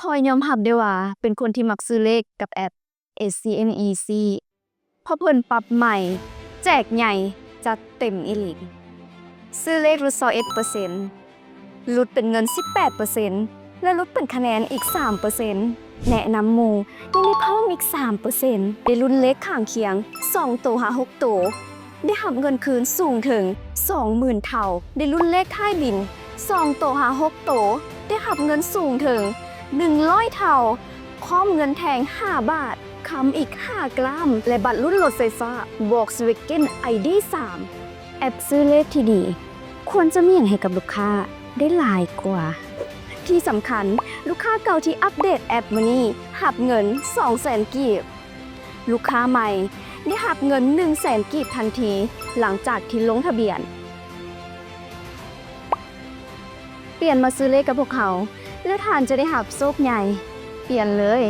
ພອຍຍອມຮັບໄດ້ວ່າເປັນຄົນທີ່ມັກຊື້ເລກກັບແອັບ ເອສ ຊີ ເອັມ ອີ ຊີ ເພາະເພິ່ນປັບໃໝ່, ແຈກໃຫຍ່, ຈັດເຕັມອີ່ຫຼີ. ຊື້ເລກຫຼຸດຊາວເອັດເປີເຊັນ, ຫຼຸດເປັນເງິນສິບແປດເປີເຊັນ ແລະ ຫຼຸດເປັນຄະແນນອີກສາມເປີເຊັນ. ແນະນຳໝູ່ຍັງໄດ້ເພີ່ມອີກສາມເປີເຊັນ ໄດ້ລຸ້ນເລກຂ້າງຄຽງສອງໂຕຫາຫົກໂຕ ໄດ້ຮັບເງິນຄືນສູງເຖິງສອງໝື່ນເທົ່າ, ໄດ້ລຸ້ນເລກທ້າຍບິນສອງໂຕຫາຫົກໂຕ ໄດ້ຮັບເງິນສູງເຖິງໜຶ່ງຮ້ອຍເທົ່າ, ພ້ອມເງິນແຖມຫ້າບາດ, ຄຳອີກຫ້າກຣາມ ແລະ ບັດລຸ້ນລົດໄຟຟ້າ Volkswagen ID.ສາມ. ແອັບຊື້ເລກທີ່ດີຄວນຈະມີຫຍັງໃຫ້ກັບລູກຄ້າໄດ້ຫຼາຍກວ່າ. ທີ່ສຳຄັນ, ລູກຄ້າເກົ່າທີ່ອັບເດດແອັບມື້ນີ້ ຮັບເງິນສອງແສນກີບ. ລູກຄ້າໃໝ່ໄດ້ຮັບເງິນໜຶ່ງແສນກີບທັນທີຫຼັງຈາກທີ່ລົງທະບຽນ. ປ່ຽນມາຊື້ເລກກັບພວກເຮົາ ແລ້ວທ່ານຈະໄດ້ຮັບໂຊກໃຫຍ່. ປ່ຽນເລີຍ.